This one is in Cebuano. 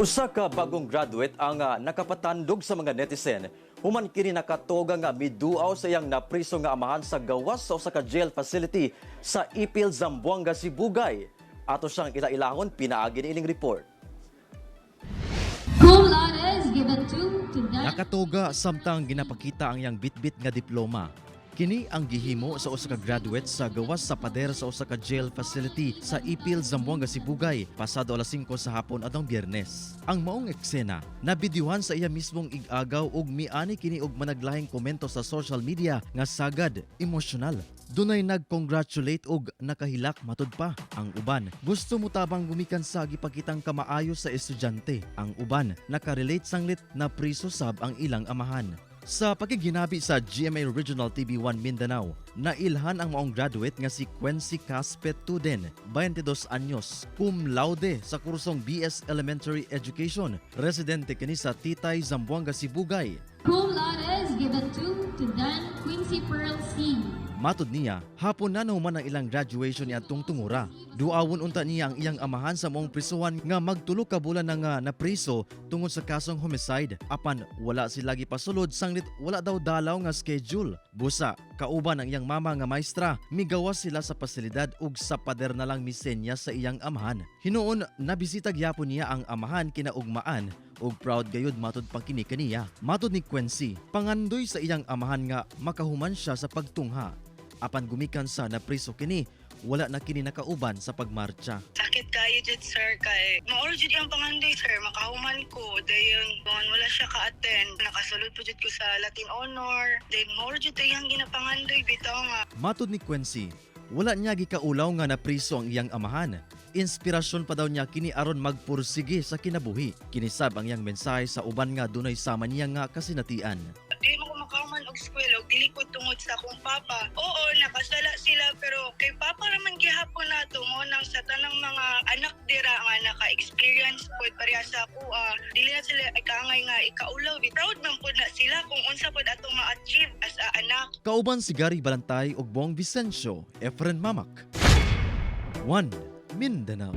Usa ka bagong graduate ang nakapatandog sa mga netizen human kini nakatoga nga miduaw sa iyang napriso nga amahan sa gawas sa usa ka jail facility sa Ipil, Zamboanga, Sibugay. Ato siyang ila-ilahon pinaagi niining report. Cum laude is given to Dan. Nakatoga samtang ginapakita ang iyang bitbit nga diploma. Kini ang gihimo sa usa ka graduate sa gawas sa pader sa usa ka jail facility sa Ipil, Zamboanga, Sibugay pasado alas 5 sa hapon adtong Biyernes. Ang maong eksena nabidyuhan sa iya mismong ig-agaw ug miani kini og managlahing komento sa social media nga sagad emosyonal. Dunay nag-congratulate og nakahilak matud pa. Ang uban gusto motabang gumikan sa gipakitang kamaayo sa estudyante. Ang uban nakarelate sanglit na priso sab ang ilang amahan. Sa pakiginabi sa GMA Regional TV1 Mindanao, nailhan ang maong graduate nga si Quincy Caspe Tuden, 22 anyos, cum laude sa kursong BS Elementary Education. Residente kini sa Titay, Zamboanga, Sibugay. Cum laude is given to Dan Quincy Pearl C. Matod niya, hapon na nahuman ang ilang graduation ni adtong tungura. Duawon unta niya ang iyang amahan sa maong prisuhan nga magtulo ka bulan na nga napriso tungod sa kasong homicide. Apan wala sila gipasulod sanglit wala daw dalaw nga schedule. Busa, kauban ang iyang mama nga maestra, migawas sila sa pasilidad ug sa pader na lang misenya sa iyang amahan. Hinuon, nabisita gyapon niya ang amahan kinaugmaan ug proud gayud matud pa kini kaniya. Matod ni Quincy, pangandoy sa iyang amahan nga makahuman siya sa pagtungha. Apan gumikan sa napriso kini, wala na kini nakauban sa pagmarcha. Sakit kayo jud, sir, kay mao jud ang pangandoy, sir, makahuman ko, dayon kung wala siya ka-attend, nakasulod po jud ko sa Latin honor, then mao jud iyang ginapangandoy bitaw nga. Matod ni Quincy, wala niya gikaulaw nga napriso ang iyang amahan. Inspirasyon pa daw niya kini aron magpursige sa kinabuhi. Kini sab ang iyang mensahe sa uban nga dunay sama niya nga kasinatian. Di mo ko makahuman og eskwela og dili ko tungod sa akong papa. Oo, nakasala sila, pero kay papa raman gihapon nato mo nang sa tanang mga anak dira nga naka-experience pod pareha sa ako, dili na sila ikaangay nga ikaulaw. Proud man pod na sila kung unsa pod atong ma-achieve as a anak. Kauban si Gary Balantay ug Bong Vicencio, Efren Mamak. 1 Mindanao.